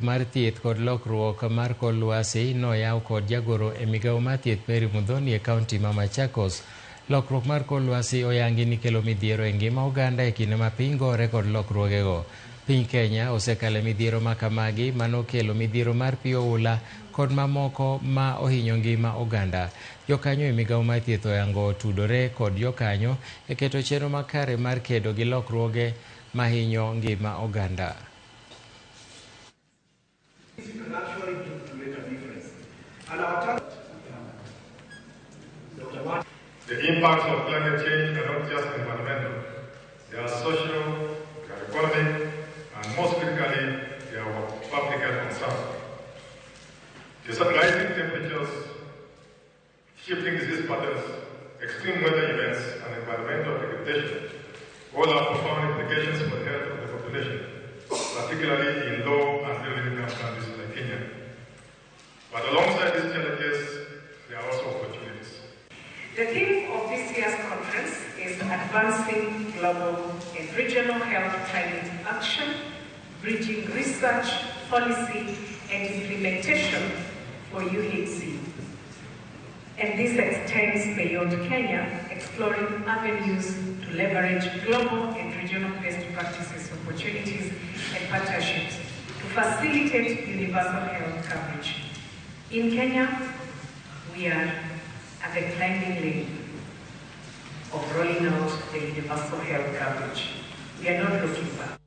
Mar thieth kod lokruok mar kor lwasi noyaw kod jagoro e migawo mar thieth Mary Muthoni e kaunti ma Machakos. Lokruok mar kor lwasi oyangi ni kelo midhiero e ngima oganda e kinde ma piny gore kod lokruogego. Piny Kenya osekalo e midhiero ma kamagi manokelo midhiero mar pi oula kod mamoko ma ohinyo ngima oganda. Jokanyo e migawo mar thieth oyango tudore kod jokanyo e keto chenro makare mar kedo gi lokruoge mahinyo ngima oganda. You can actually do to make a difference. And our target, Dr. Martin. The impacts of climate change are not just environmental. They are social, they are economic, and most critically, they are our public health concern. The rising temperatures, shifting disease patterns, extreme weather events, and environmental degradation all have profound implications for the health of the population, particularly in low and middle income countries like Kenya. But alongside these challenges, there are also opportunities. The theme of this year's conference is Advancing Global and Regional Health Climate Action, Bridging Research, Policy, and Implementation for UHC. And this extends beyond Kenya, exploring avenues to leverage global and regional best practices, opportunities, and partnerships to facilitate universal health coverage. In Kenya, we are at the climbing lane of rolling out the universal health coverage. We are not looking back.